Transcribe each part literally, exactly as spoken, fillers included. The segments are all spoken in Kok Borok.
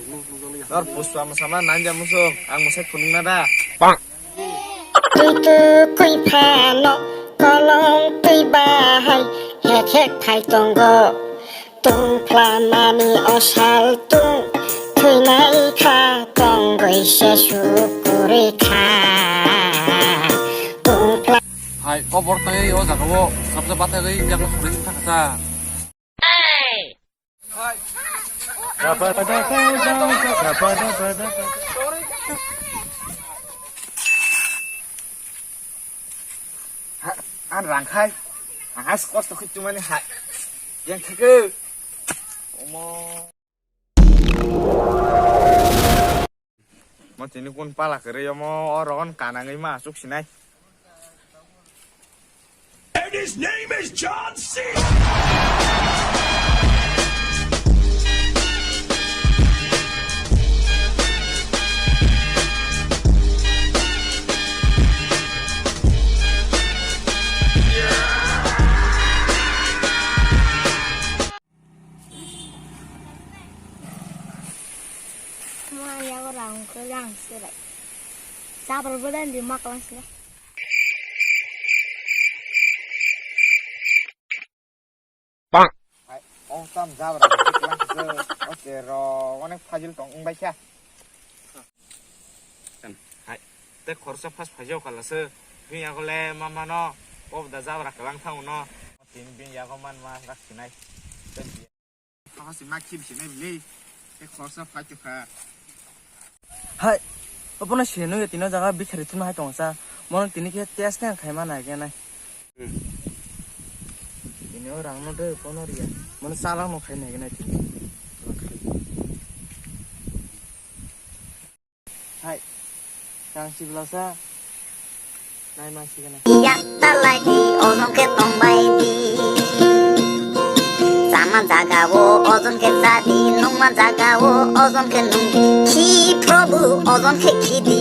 Nor Pushpa mwsama nanja muchung, ang mwsai phunukna da. Twi tukui phano kolong twi bahai hekhek phai tongo. Tungphlamani o sal tung thwinai kha, tongwi se suk kwrwi kha. Tungphla- Hai, o borok tangwi o jagao sabja bathagwi yakno suri thangsa. Ha, ang rang khai. Ang has kosto khe tumani hai. Yang theke. Omo. Mo tini kun pala kwrwi omo, o rogon kanangwi ma aswk sinai. And his name is John C. Mo ani yago rang khe yang se bai. Sabra bo dan di mak lang se. Hai, o tam jabra lang se. O te ro onek fajil tong wng bai kha. Hai, te khoroksa phas phaijao kala se. Bini yago le ma mano, o da jabra kwlang thango no. Tin bini yago man ma rak sinai. Tamo si ma khim sinai bili. Te khoroksa phai to kha. Hai, obono sinai nugya tino jaga bikhari thuma hai tongo sa. Mono tini khe test khe khai ma nai khe nai. Tini o rang no de bono riya. Mono chalak no khai nai khe nai tini. Hai, tang si belasa. Nai ma si gana. Yak talai di, ojong khe tong bai di. Chama jaga o ojong khe cha di, nungma jaga o ojong khe nung di. Khi phrobu ojong khe khi di.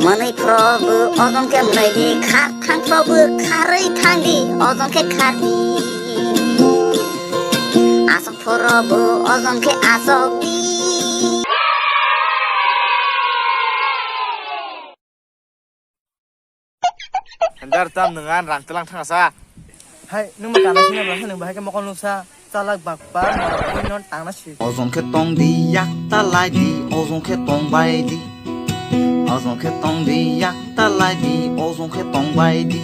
Mwnwi phrobu ojong khe mwnwi di, khar thang phrobu kharwi thang di, ojong khe khar di. Asok phorobu ojong khe asok di. Handar tam nwngan rang tlang thang sa. Hai, nwng ma kana sini ba, nwng bahai khe mokol nuksa, chalak bakpa, non tangna si. Ojong khe tong di, yak talai di, ojong khe tong bai di. Ojong khe tong di, yak talai di, ojong khe tong bai di.